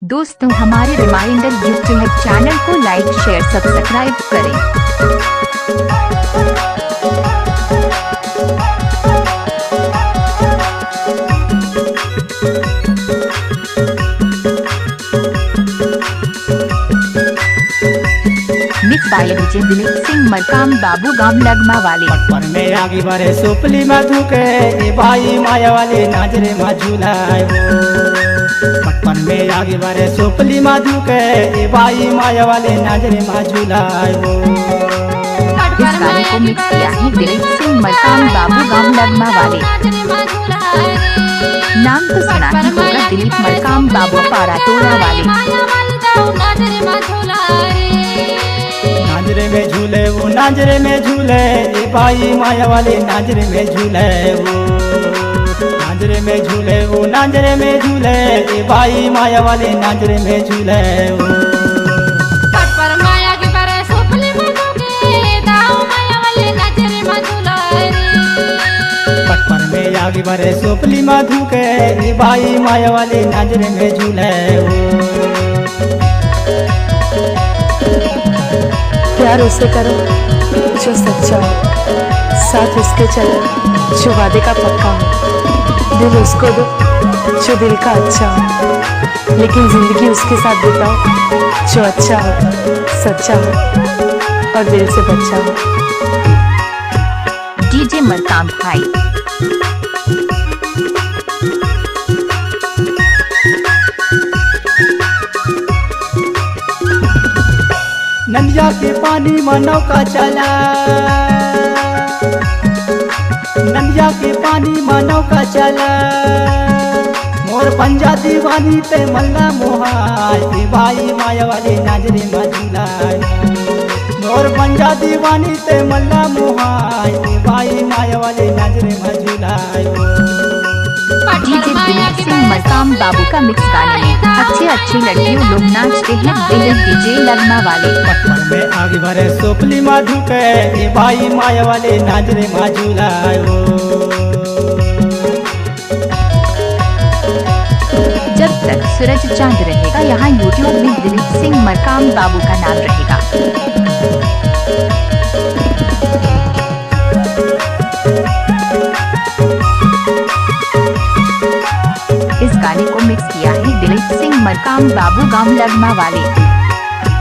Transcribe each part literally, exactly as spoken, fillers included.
दोस्तों, हमारे reminder YouTube channel को लाइक, शेयर, सब्सक्राइब करें। Mix by DJ Dilip Singh Markam, बाबू गांव लगमा वाले। पटपन में आगी बरे सुपली मधु के, ए बाई माया वाले नाजरे मा झूलाए हो। पटपन में आगी बरे सुपली मधु के, ए बाई माया वाले नाजरे मा झूलाए हो। इस गाने को मिक्स किया है दिलीप सिंह मरकाम, बाबू गांव लगमा वाले। नाम तो सुना ही होगा दिलीप मरकाम, बाबू पारा टोला वाले। नाजरे में झूले वो, नाजरे में झूले, ए बाई माया वाले नाजरे में झूले वो। नाजरे में झूले वो, नाजरे में झूले, ए बाई माया वाले नाजरे में झूले वो। पटपर माया के बरे सुपली मधु के, दाऊ माया वाले नाजरे में झूले रे। पटपर में आगी बरे सुपली मधु के, ए बाई माया वाले नाजरे में झूले वो। प्यार उसे करो जो सच्चा हो, साथ उसके चलो जो वादे का पक्का हो, दिल उसको दो जो दिल का अच्छा हो, लेकिन जिंदगी उसके साथ बिताओ जो अच्छा हो, सच्चा हो और दिल से बच्चा हो। डीजे मरकाम भाई। नदिया के पानी म नौका चला, नदिया के पानी म नौका चला, मोर पंजा दीवानी ते मल्ला मोहाय, ए बाई माया वाले नाजरे म झूलाय। मोर पंजा दीवानी ते मल्ला मोहाय, ए बाई माया वाले नाजरे म झूलाय। डीजे दिलीप सिंह मरकाम बाबू का मिक्स गाने में अच्छे अच्छे लड़कियों लोग नाचते हैं, दिल डीजे लगमा वाले। पटपन में आगी बरे सुपली मधु के, ए बाई माया वाले नाजरे मा झूलाय हो। जब तक सूरज चांद रहेगा, यहाँ यूट्यूब में दिलीप सिंह मरकाम बाबू का नाम रहेगा। इस गाने को मिक्स किया है दिलीप सिंह मरकाम बाबू गांव लगमा वाले।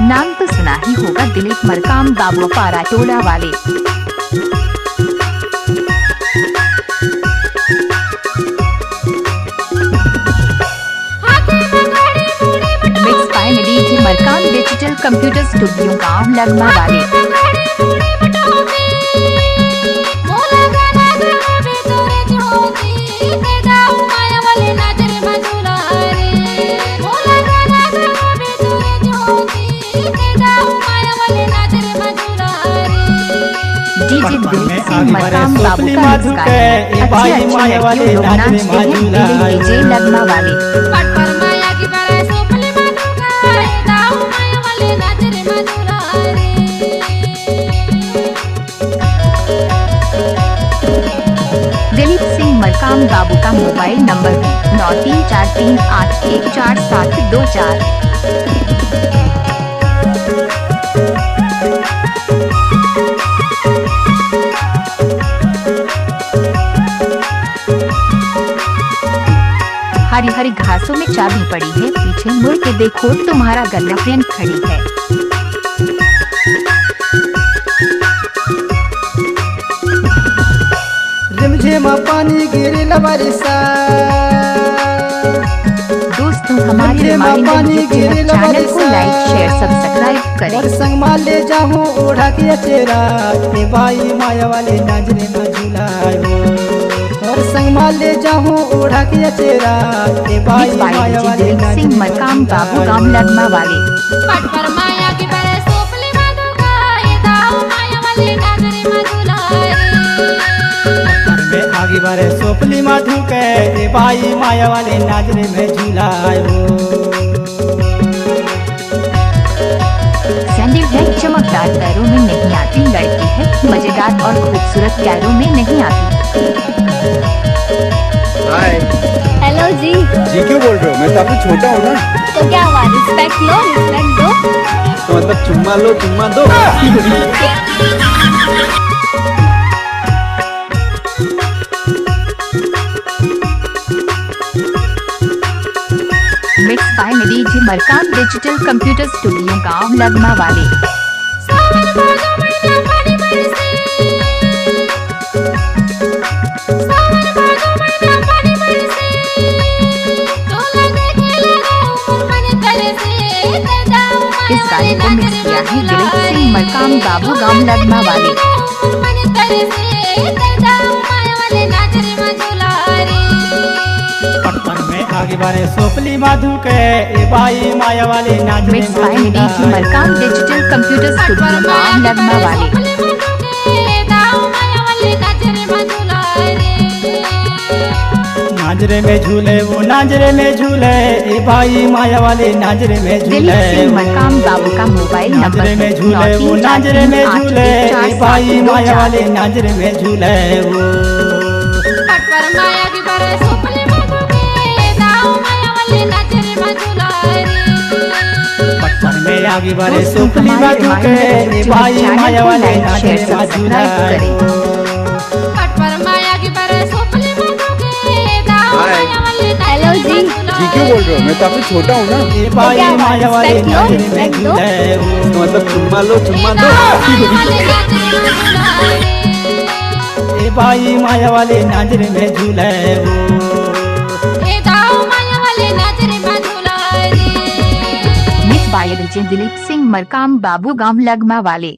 नाम तो सुना ही होगा दिलीप मरकाम बाबू पारा टोला वाले। Mix by DJ Markam digital computer studio गांव लगमा वाले। डीजे दिलीप सिंह मरकाम बाबू का मिक्स गाने। अच्छे अच्छे लड़कियों लोग नाचते हैं, दिल डीजे लगमा वाले। दिलीप सिंह मरकाम बाबू का मोबाइल नंबर है नौ तीन चार तीन आठ एक चार सात दो चार। हरी हरी घासों में चाबी पड़ी है, पीछे मुड़ के देखो, तुम्हारा गर्लफ्रेंड खड़ी है। रिमझिम पानी गिरिल बरिसा। दोस्तों, हमारे रिमझिम रिमाइंडर पानी यूट्यूब गिरिल चैनल को बरिसा। लाइक, शेयर, सब्सक्राइब करें। मोर संग मा ले जाहूं ओढ़ा के अचेरा, ए बाई माया वाले नाजरे मा झूलायो। मोर संग मा ले जाहूं ओढ़ा के अचेरा, ए बाई मिक्स बाय माया डीजे वाले दिलीप सिंह नाजरे मा मरकाम बाबू झूलायो। गांव लगमा वाले। पटपर माया की बरे सोपली मा दुकाए, दाऊ माया वाले नाजरे मा झूलाए। पटपर में आगी बरे सोपली मा दुकाए, ए बाई माया वाले नाजरे में झूलायो। सैंडल है चमकदार, पैरों में नहीं आती, लड़की है मजेदार और खूबसूरत, पैरों में नहीं आती। हाय। हेलो जी। जी क्यों बोल रहे हो? मैं तो आपसे छोटा हूँ ना। तो क्या हुआ, लो, रिस्पेक्ट दो। तो मतलब चुम्मा लो, चुम्मा दो। Mixed by DJ Markam Digital Computer Studio गांव लगमा वाले। इस गाने को मिक्स किया है दिलीप सिंह मरकाम बाबू गांव लगमा वाले। पटपन में आगे बारे सोपली माधु के, ए बाई माया वाले नाच रे। Mixed by DJ Markam Digital Computer Studio गांव लगमा वाले। नाजरे में झूले वो, नाजरे में झूले, ए बाई माया वाले नाजरे में झूले दिलीप सिंह वो। मरकाम बाबू का मोबाइल नंबर नाजरे में झूले वो, नाजरे में झूले, ए बाई माया वाले नाजरे में झूले वो। पटपन में आगे बारे सुपली बाजू के, ए बाई माया वाले नाजरे बाजू ला। हेलो जी। जी, क्यों बोल रहे हो? मैं तो आपसे छोटा हूँ ना। ए बाई माया वाले नाजरे में झूले वो। तो मतलब चुम्मा लो, चुम्मा दो। ए बाई माया वाले नाजरे में झूले वो। Mixed by DJ Dilip Singh Markam बाबू गांव लगमा वाले।